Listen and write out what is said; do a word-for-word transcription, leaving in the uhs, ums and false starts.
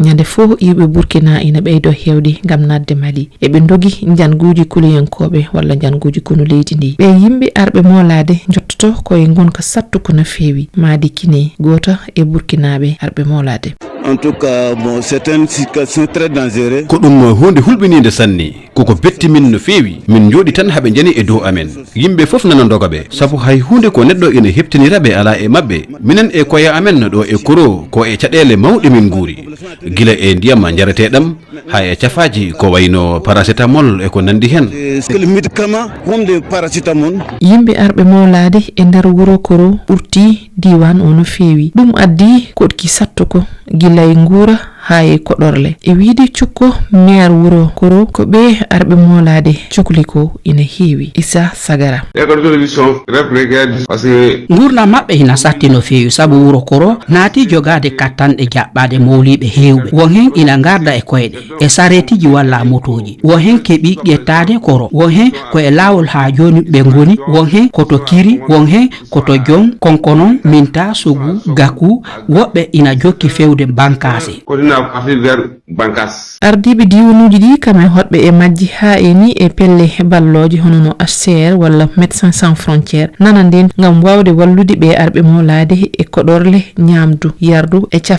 Ñande fof iwɓe Burkina ina ɓeydo heewde ngam naatde Mali. Eɓe ndogi njanguuji kuluyankooɓe walla njanguuji konu leydi ndi. Ɓee yimɓe arɓe moolaade njottoto ko e ngonka sattuko no feewi. Madi Kine, gooto e Burkinaaɓe arɓe moolaade. En tout cas, bon, c'est une situation très dangereuse. Ko ɗum huunde hulɓiniinde sanne. Koko betti min no feewi. Min njooɗi tan haɓe njani e dow amen. Yimɓe fof nana ndoga ɓe, sabu hay huunde ko neɗɗo ina heɓtinira ɓe alaa e maɓɓe. Minen e koye amen ɗo e Koro, ko e caɗeele mawɗe min nguuri. Gila e ndiyam njareteeɗam, haa e cafaaji ko wayno paracétamol e ko nanndi heen. C'est le médicament comme le paracétamol. Yimɓe arɓe moolaade e nder wuro Koro ɓurti diiwaan o no feewi. Ɗum addi koɗki sattuko gila e nguura haa e koɗorle. E wiyde cukko meer wuro Koro, ko ɓee arɓe moolaade cukli ko ina heewi. Issa Sagara. École de solution réprégaire parce que nguurndam maɓɓe ina satti no feewi, sabu wuro Koro naati jogaade kattanɗe jaɓɓaade mawliiɓe heewɓe. Won heen ina ngarda e koyɗe, e sareetiji walla motooji. Won heen keɓi ƴettaade Koro. Won heen ko e laawol haa jooni ɓe ngoni. Won heen ko to Kiri, won heen ko to Jong, Konkonon, Minta, Sogu, Gaku. Woɓɓe ina jokki fewde Bankaase. Ko ina fati vers Bankaase. Ardiiɓe diiwanuuji ɗi kam e hoɗɓe e majji haa e ni e pelle ballooje hono no H C R walla Médecins Sans Frontières nana ndeen ngam waawde wallude ɓe arɓe moolaade e koɗorle, ñaamdu, yardu e caffe.